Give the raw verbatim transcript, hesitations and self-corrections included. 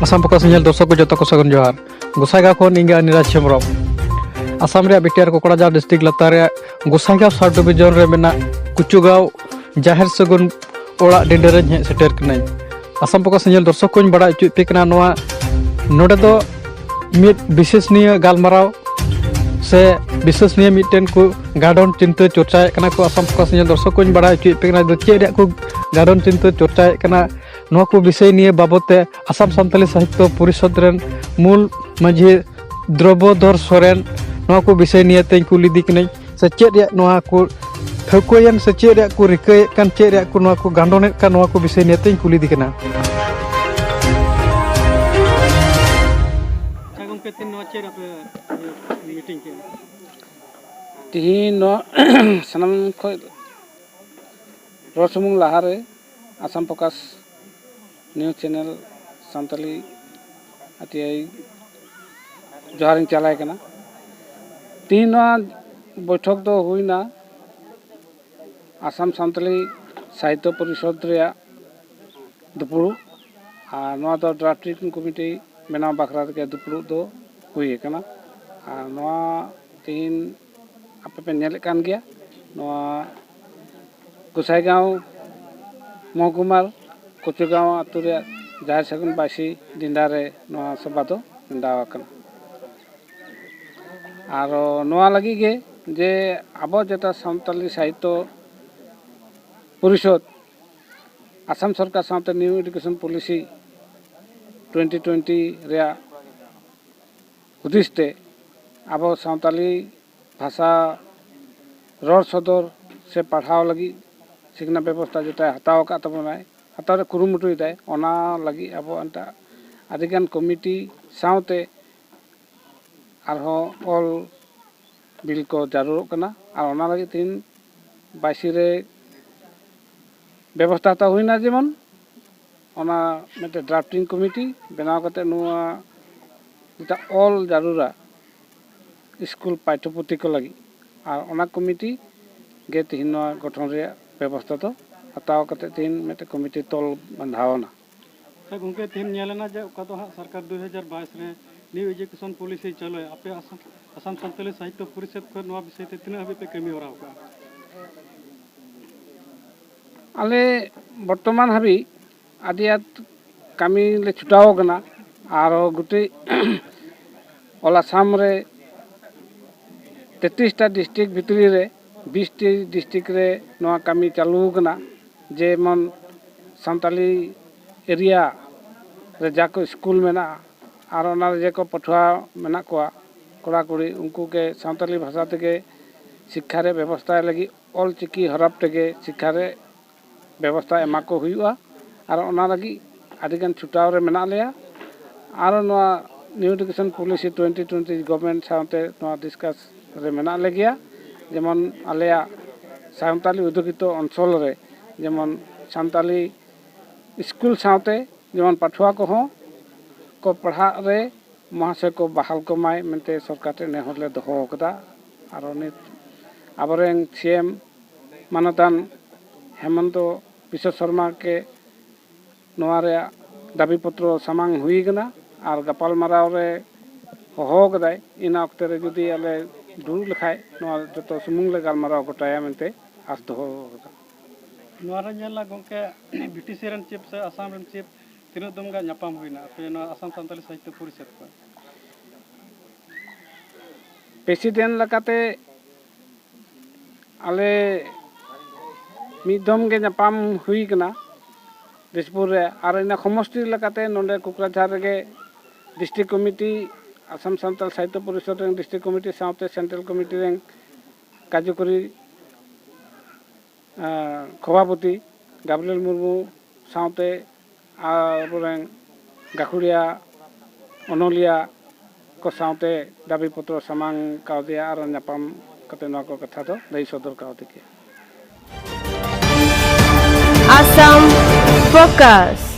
Assam focus ᱧᱮᱞ ᱫᱚᱨᱥᱚᱠ ᱠᱚ ᱡᱚᱛᱚ ᱠᱚ ᱥᱟᱹᱜᱩᱱ ᱡᱚᱦᱟᱨ᱾ ᱜᱚᱸᱥᱟᱭᱜᱟᱸᱣ ᱠᱷᱚᱱ ᱤᱧ ᱜᱮ ᱱᱤᱨᱟᱡᱽ ᱦᱮᱢᱵᱨᱚᱢ᱾ ᱟᱥᱟᱢ ᱨᱮᱭᱟᱜ ᱵᱤᱴᱤᱟᱨ ᱠᱚᱠᱲᱟᱡᱟᱲ ᱰᱤᱥᱴᱨᱤᱠᱴ ᱞᱟᱛᱟᱨ ᱨᱮᱭᱟᱜ ᱜᱚᱸᱥᱟᱭᱜᱟᱸᱣ ᱥᱟᱵ ᱰᱤᱵᱤᱡᱚᱱ ᱨᱮ ᱢᱮᱱᱟᱜ ᱠᱩᱪᱩᱜᱟᱸᱣ ᱡᱟᱦᱮᱨ ᱥᱟᱹᱜᱩᱱ ᱚᱲᱟᱜ ᱰᱤᱸᱰᱟᱹ ᱨᱮᱧ ᱦᱮᱡ ᱥᱮᱴᱮᱨ ᱠᱟᱹᱱᱟᱹᱧ᱾ ᱟᱥᱟᱢ ᱯᱷᱳᱠᱟᱥ ᱧᱮᱞ ᱫᱚᱨᱥᱚᱠ ᱠᱚᱧ ᱵᱟᱲᱟᱭ ᱦᱚᱪᱚᱭᱮᱫ ᱯᱮ ᱠᱟᱱᱟ, ᱱᱚᱣᱟ ᱱᱚᱰᱮ ᱫᱚ ᱢᱤᱫ ᱵᱤᱥᱮᱥᱱᱤᱭᱟᱹ ᱜᱟᱞᱢᱟᱨᱟᱣ ᱥᱮ ᱵᱤᱥᱮᱥᱱᱤᱭᱟᱹ ᱢᱤᱫᱴᱮᱱ ᱠᱚ ᱜᱟᱰᱚᱱ ᱪᱤᱱᱛᱟᱹ ᱪᱚᱨᱪᱟᱭᱮᱫ ᱠᱟᱱᱟ ᱠᱚ᱾ ᱟᱥᱟᱢ ᱯᱷᱳᱠᱟᱥ ᱧᱮᱞ ᱫᱚᱨᱥᱚᱠ ᱠᱚᱧ ᱵᱟᱲᱟᱭ ᱦᱚᱪᱚᱭᱮᱫ ᱯᱮ ᱠᱟᱱᱟ, ᱫᱚ ᱪᱮᱫ ᱨᱮᱭᱟᱜ ᱠᱚ ᱜᱟᱰᱚᱱ ᱪᱤᱱᱛᱟᱹ ᱪᱚᱨᱪᱟᱭᱮᱫ ᱠᱟᱱᱟ, ᱱᱚᱣᱟ ᱠᱚ ᱵᱤᱥᱚᱭ ᱱᱤᱭᱟᱹ ᱵᱟᱵᱚᱫ ᱛᱮ ᱟᱥᱟᱢ ᱥᱟᱱᱛᱟᱞᱤ ᱥᱟᱦᱤᱛᱛᱚ ᱯᱚᱨᱤᱥᱚᱫᱽ ᱨᱮᱱ ᱢᱩᱞ ᱢᱟᱹᱡᱷᱤ ᱫᱨᱚᱵᱚᱫᱷᱚᱨ ᱥᱚᱨᱮᱱ, ᱱᱚᱣᱟ ᱠᱚ ᱵᱤᱥᱚᱭ ᱱᱤᱭᱮ ᱛᱮᱧ ᱠᱩᱞᱤ ᱤᱫᱤ ᱠᱟᱹᱱᱟᱹᱧ᱾ ᱥᱮ ᱪᱮᱫ ᱨᱮᱭᱟᱜ ᱱᱚᱣᱟ ᱠᱚ ᱴᱷᱟᱹᱣᱠᱟᱹᱭᱮᱱ ᱥᱮ ᱪᱮᱫ ᱨᱮᱭᱟᱜ ᱠᱚ ᱨᱤᱠᱟᱹᱭᱮᱫ ᱠᱟᱱ, ᱪᱮᱫ ᱨᱮᱭᱟᱜ ᱠᱚ ᱱᱚᱣᱟ ᱠᱚ ᱜᱟᱱᱰᱚᱱᱮᱫ ᱠᱟᱱ, ᱱᱚᱣᱟ ᱠᱚ ᱵᱤᱥᱚᱭ ᱱᱤᱭᱮ ᱛᱮᱧ ᱠᱩᱞᱤ ᱤᱫᱤ ᱠᱟᱱᱟ᱾ ᱟᱪᱪᱷᱟ ᱜᱚᱢᱠᱮ, ᱛᱮᱦᱮᱧ ᱱᱚᱣᱟ ᱪᱮᱫ ᱟᱯᱮ ᱢᱤᱴᱤᱝ ᱠᱮᱫᱟ? ᱛᱤᱦᱤᱧ ᱱᱚᱣᱟ ᱥᱟᱱᱟᱢ ᱠᱷᱚᱱ ᱨᱚᱲ ᱥᱩᱢᱩᱝ ᱞᱟᱦᱟᱨᱮ Assam focus news channel Santali ᱟᱹᱛᱤᱭᱟᱭ ᱡᱚᱦᱟᱨᱤᱧ ᱪᱟᱞᱟᱭ ᱠᱟᱱᱟ᱾ ᱛᱤᱦᱤᱧ ᱱᱚᱣᱟ ᱵᱳᱭᱴᱷᱚᱠ ᱫᱚ ᱦᱩᱭᱱᱟ ᱟᱥᱟᱢ ᱥᱟᱱᱛᱟᱞᱤ ᱥᱟᱦᱤᱛᱛᱚ ᱯᱚᱨᱤᱥᱚᱫᱽ ᱨᱮᱭᱟᱜ ᱫᱩᱯᱲᱩᱵ, ᱟᱨ ᱱᱚᱣᱟ ᱫᱚ ᱰᱨᱟᱯᱷᱴᱤᱝ ᱠᱚᱢᱤᱴᱤ ᱵᱮᱱᱟᱣ ᱵᱟᱠᱷᱨᱟ ᱛᱮᱜᱮ ᱫᱩᱯᱲᱩᱵ ᱫᱚ ᱦᱩᱭ ᱟᱠᱟᱱᱟ᱾ ᱟᱨ ᱱᱚᱣᱟ ᱛᱤᱦᱤᱧ ᱟᱯᱮ ᱯᱮ ᱧᱮᱞᱮᱫ ᱠᱟᱱ ᱜᱮᱭᱟ, ᱱᱚᱣᱟ ᱜᱚᱸᱥᱟᱭᱜᱟᱸᱣ ᱢᱚᱦᱠᱩᱢᱟᱨ ᱠᱚᱪᱩᱜᱟᱸᱣ ᱟᱹᱛᱩ ᱨᱮᱭᱟᱜ ᱡᱟᱦᱮᱨ ᱥᱟᱹᱜᱩᱱ ᱵᱟᱭᱥᱤ ᱰᱤᱸᱰᱟ ᱨᱮ ᱱᱚᱣᱟ ᱥᱚᱵᱷᱟ ᱫᱚ ᱱᱮᱰᱟ ᱟᱠᱟᱱᱟ᱾ ᱟᱨ ᱱᱚᱣᱟ ᱞᱟᱹᱜᱤᱫ ᱜᱮ ᱡᱮ ᱟᱵᱚ ᱡᱮᱴᱟ ᱥᱟᱱᱛᱟᱞᱤ ᱥᱟᱦᱤᱛᱛᱚ ᱯᱚᱨᱤᱥᱚᱫᱽ ᱟᱥᱟᱢ ᱥᱚᱨᱠᱟᱨ ᱥᱟᱶᱛᱮ New education policy twenty twenty ᱨᱮᱭᱟᱜ ᱦᱩᱫᱤᱥ ᱛᱮ ᱟᱵᱚ ᱥᱟᱱᱛᱟᱞᱤ ᱵᱷᱟᱥᱟ ᱨᱚᱲ ᱥᱚᱫᱚᱨ ᱥᱮ ᱯᱟᱲᱦᱟᱣ ᱞᱟᱹᱜᱤᱫ ᱥᱤᱠᱷᱱᱟᱹᱛ ᱵᱮᱵᱚᱥᱛᱷᱟ ᱡᱮᱴᱟᱭ ᱦᱟᱛᱟᱣ ᱟᱠᱟᱫ ᱛᱟᱵᱚᱱᱟᱭ, ᱦᱟᱛᱟᱣ ᱨᱮ ᱠᱩᱨᱩᱢᱩᱴᱩᱭᱮᱫᱟᱭ, ᱚᱱᱟ ᱞᱟᱹᱜᱤᱫ ᱟᱵᱚ ᱮᱱᱛᱮ ᱟᱹᱰᱤᱜᱟᱱ ᱠᱚᱢᱤᱴᱤ ᱥᱟᱶᱛᱮ ᱟᱨᱦᱚᱸ ᱚᱞ ᱵᱤᱞ ᱠᱚ ᱡᱟᱹᱨᱩᱲᱚᱜ ᱠᱟᱱᱟ᱾ ᱟᱨ ᱚᱱᱟ ᱞᱟᱹᱜᱤᱫ ᱛᱮᱦᱮᱧ ᱵᱟᱭᱥᱤ ᱨᱮ ᱵᱮᱵᱚᱥᱛᱷᱟ ᱦᱟᱛᱟᱣ ᱦᱩᱭᱱᱟ, ᱡᱮᱢᱚᱱ ᱚᱱᱟ ᱢᱤᱫᱴᱮᱱ ᱰᱨᱟᱯᱷᱴᱤᱝ ᱠᱚᱢᱤᱴᱤ ᱵᱮᱱᱟᱣ ᱠᱟᱛᱮ ᱱᱚᱣᱟ ᱡᱮᱴᱟ ᱚᱞ ᱡᱟᱹᱨᱩᱲᱟ ᱥᱠᱩᱞ ᱯᱟᱴᱷᱚᱯᱩᱛᱷᱤ ᱠᱚ ᱞᱟᱹᱜᱤᱫ, ᱟᱨ ᱚᱱᱟ ᱠᱚᱢᱤᱴᱤ ᱜᱮ ᱛᱮᱦᱮᱧ ᱱᱚᱣᱟ ᱜᱚᱴᱷᱚᱱ ᱨᱮᱭᱟᱜ ᱵᱮᱵᱚᱥᱛᱷᱟ ᱫᱚ ᱦᱟᱛᱟᱣ ᱠᱟᱛᱮ ᱛᱮᱦᱮᱧ ᱢᱤᱫᱴᱮᱱ ᱠᱚᱢᱤᱴᱤ ᱛᱚᱞ ᱵᱟᱸᱫᱷᱟᱣ ᱮᱱᱟ᱾ ᱜᱚᱢᱠᱮ, ᱛᱮᱦᱮᱧ ᱧᱮᱞ ᱮᱱᱟ ᱡᱮ ᱚᱠᱟ ᱫᱚ ᱦᱟᱸᱜ ᱥᱚᱨᱠᱟᱨ ᱫᱩ ᱦᱟᱡᱟᱨ ᱵᱟᱭᱤᱥ ᱨᱮ ᱱᱤᱭᱩ ᱮᱡᱩᱠᱮᱥᱚᱱ ᱯᱚᱞᱤᱥᱤ ᱪᱟᱹᱞᱩᱭᱟ, ᱟᱯᱮ ᱟᱥᱟᱢ ᱟᱥᱟᱢ ᱥᱟᱱᱛᱟᱞᱤ ᱥᱟᱦᱤᱛᱛᱚ ᱯᱚᱨᱤᱥᱚᱫᱽ ᱠᱷᱚᱱ ᱱᱚᱣᱟ ᱵᱤᱥᱚᱭ ᱛᱮ ᱛᱤᱱᱟᱹᱜ ᱦᱟᱹᱵᱤᱡ ᱯᱮ ᱠᱟᱹᱢᱤ ᱦᱚᱨᱟ ᱟᱠᱟᱫᱼᱟ? ᱟᱞᱮ ᱵᱚᱨᱛᱚᱢᱟᱱ ᱦᱟᱹᱵᱤᱡ ᱟᱹᱰᱤ ᱟᱸᱴ ᱠᱟᱹᱢᱤ ᱞᱮ ᱪᱷᱩᱴᱟᱣ ᱟᱠᱟᱱᱟ᱾ ᱟᱨᱚ ᱜᱩᱴᱤ ᱚᱞ ᱟᱥᱟᱢ ᱨᱮ ᱛᱮᱛᱨᱤᱥ ᱴᱟ ᱰᱤᱥᱴᱨᱤᱠᱴ ᱵᱷᱤᱛᱨᱤ ᱨᱮ ᱵᱤᱥ ᱴᱤ ᱰᱤᱥᱴᱨᱤᱠᱴ ᱨᱮ ᱱᱚᱣᱟ ᱠᱟᱹᱢᱤ ᱪᱟᱹᱞᱩ ᱟᱠᱟᱱᱟ᱾ ᱡᱮᱢᱚᱱ ᱥᱟᱱᱛᱟᱞᱤ ᱮᱨᱤᱭᱟ ᱨᱮ ᱡᱟ ᱠᱚ ᱥᱠᱩᱞ ᱢᱮᱱᱟᱜᱼᱟ, ᱟᱨ ᱚᱱᱟ ᱨᱮ ᱡᱮ ᱠᱚ ᱯᱟᱹᱴᱷᱩᱣᱟᱹ ᱢᱮᱱᱟᱜ ᱠᱚᱣᱟ, ᱠᱚᱲᱟ ᱠᱩᱲᱤ, ᱩᱱᱠᱩ ᱜᱮ ᱥᱟᱱᱛᱟᱞᱤ ᱵᱷᱟᱥᱟ ᱛᱮᱜᱮ ᱥᱤᱠᱠᱷᱟ ᱨᱮ ᱵᱮᱵᱚᱥᱛᱷᱟᱭ ᱞᱟᱹᱜᱤᱫ ᱚᱞ ᱪᱤᱠᱤ ᱦᱚᱨᱚᱯ ᱛᱮᱜᱮ ᱥᱤᱠᱠᱷᱟ ᱨᱮ ᱵᱮᱵᱚᱥᱛᱷᱟ ᱮᱢᱟ ᱠᱚ ᱦᱩᱭᱩᱜᱼᱟ᱾ ᱟᱨ ᱚᱱᱟ ᱞᱟᱹᱜᱤᱫ ᱟᱹᱰᱤᱜᱟᱱ ᱪᱷᱩᱴᱟᱣ ᱨᱮ ᱢᱮᱱᱟᱜ ᱞᱮᱭᱟ᱾ ᱟᱨᱚ ᱱᱚᱣᱟ New education policy twenty twenty government ᱥᱟᱶᱛᱮ ᱱᱚᱣᱟ ᱰᱤᱥᱠᱟᱥ ᱨᱮ ᱢᱮᱱᱟᱜ ᱞᱮᱜᱮᱭᱟ᱾ ᱡᱮᱢᱚᱱ ᱟᱞᱮᱭᱟᱜ ᱥᱟᱱᱛᱟᱞᱤ ᱚᱫᱷᱩᱜᱤᱛᱚ ᱚᱧᱪᱚᱞ ᱨᱮ ᱡᱮᱢᱚᱱ ᱥᱟᱱᱛᱟᱞᱤ ᱥᱠᱩᱞ ᱥᱟᱶᱛᱮ ᱡᱮᱢᱚᱱ ᱯᱟᱹᱴᱷᱩᱣᱟᱹ ᱠᱚᱦᱚᱸ ᱠᱚ ᱯᱟᱲᱦᱟᱜ ᱨᱮ ᱢᱚᱦᱟᱥᱚᱭ ᱠᱚ ᱵᱟᱦᱟᱞ ᱠᱚᱢᱟᱭ ᱢᱮᱱᱛᱮ ᱥᱚᱨᱠᱟᱨ ᱴᱷᱮᱱ ᱱᱮᱦᱚᱨ ᱞᱮ ᱫᱚᱦᱚ ᱟᱠᱟᱫᱟ᱾ ᱟᱨᱚ ᱱᱤᱛ ᱟᱵᱚᱨᱮᱱ ᱥᱤ ᱮᱢ ᱢᱟᱱᱚᱛᱟᱱ ᱦᱮᱢᱚᱱᱛᱚ ᱵᱤᱥᱥᱚ ᱥᱚᱨᱢᱟ ᱠᱮ ᱱᱚᱣᱟ ᱨᱮᱭᱟᱜ ᱫᱟᱹᱵᱤ ᱯᱚᱛᱨᱚ ᱥᱟᱢᱟᱝ ᱦᱩᱭ ᱠᱟᱱᱟ᱾ ᱟᱨ ᱜᱟᱯᱟᱞᱢᱟᱨᱟᱣ ᱨᱮ ᱦᱚᱦᱚ ᱠᱟᱫᱟᱭ, ᱤᱱᱟᱹ ᱚᱠᱛᱮ ᱨᱮ ᱡᱩᱫᱤ ᱟᱞᱮ ᱫᱩᱲᱩᱵ ᱞᱮᱠᱷᱟᱡ ᱱᱚᱣᱟ ᱡᱚᱛᱚ ᱥᱩᱢᱩᱝ ᱞᱮ ᱜᱟᱞᱢᱟᱨᱟᱣ ᱜᱚᱴᱟᱭᱟ ᱢᱮᱱᱛᱮ ᱟᱥ ᱫᱚᱦᱚ ᱠᱟᱫᱟ᱾ ᱱᱚᱣᱟ ᱨᱮ ᱧᱮᱞ ᱮᱱᱟ ᱜᱚᱢᱠᱮ, ᱵᱤ ᱴᱤ ᱥᱤ ᱨᱮᱱ ᱪᱤᱯ ᱥᱮ ᱟᱥᱟᱢ ᱨᱮᱱ ᱪᱤᱯ ᱛᱤᱱᱟᱹᱜ ᱫᱚᱢ ᱜᱟᱱ ᱧᱟᱯᱟᱢ ᱦᱩᱭᱱᱟ ᱟᱯᱮ ᱱᱚᱣᱟ ᱟᱥᱟᱢ ᱥᱟᱱᱛᱟᱞᱤ ᱥᱟᱦᱤᱛᱛᱚ ᱯᱚᱨᱤᱥᱚᱫᱽ ᱠᱷᱚᱱ? ᱯᱨᱮᱥᱤᱰᱮᱱᱴ ᱞᱮᱠᱟᱛᱮ ᱟᱞᱮ ᱢᱤᱫ ᱫᱚᱢ ᱜᱮ ᱧᱟᱯᱟᱢ ᱦᱩᱭ ᱠᱟᱱᱟ ᱫᱤᱥᱯᱩᱨ ᱨᱮ, ᱟᱨ ᱤᱱᱟᱹ ᱥᱚᱢᱚᱥᱴᱤ ᱞᱮᱠᱟᱛᱮ ᱱᱚᱰᱮ ᱠᱳᱠᱨᱟᱡᱷᱟᱨ ᱨᱮᱜᱮ ᱰᱤᱥᱴᱨᱤᱠᱴ ᱠᱚᱢᱤᱴᱤ, ᱟᱥᱟᱢ ᱥᱟᱱᱛᱟᱲ ᱥᱟᱦᱤᱛᱛᱚ ᱯᱚᱨᱤᱥᱚᱫᱽ ᱨᱮᱱ ᱰᱤᱥᱴᱨᱤᱠᱴ ᱠᱚᱢᱤᱴᱤ ᱥᱟᱶᱛᱮ ᱥᱮᱱᱴᱨᱟᱞ ᱠᱚᱢᱤᱴᱤ ᱨᱮᱱ ᱠᱟᱨᱡᱚᱠᱚᱨᱤ ᱟᱨ ᱥᱚᱵᱷᱟᱯᱚᱛᱤ ᱜᱟᱵᱽᱨᱤᱭᱮᱞ ᱢᱩᱨᱢᱩ ᱥᱟᱶᱛᱮ ᱟᱵᱚᱨᱮᱱ ᱜᱟᱹᱠᱷᱩᱲᱤᱭᱟᱹ ᱚᱱᱚᱞᱤᱭᱟᱹ ᱠᱚ ᱥᱟᱶᱛᱮ ᱫᱟᱹᱵᱤ ᱯᱚᱛᱨᱚ ᱥᱟᱢᱟᱝ ᱠᱟᱣᱫᱮᱭᱟ ᱟᱨ ᱧᱟᱯᱟᱢ ᱠᱟᱛᱮ ᱱᱚᱣᱟ ᱠᱚ ᱠᱟᱛᱷᱟ ᱫᱚ ᱞᱟᱹᱭ ᱥᱚᱫᱚᱨ ᱠᱟᱣᱫᱮ ᱜᱮᱭᱟ᱾ Assam Focus.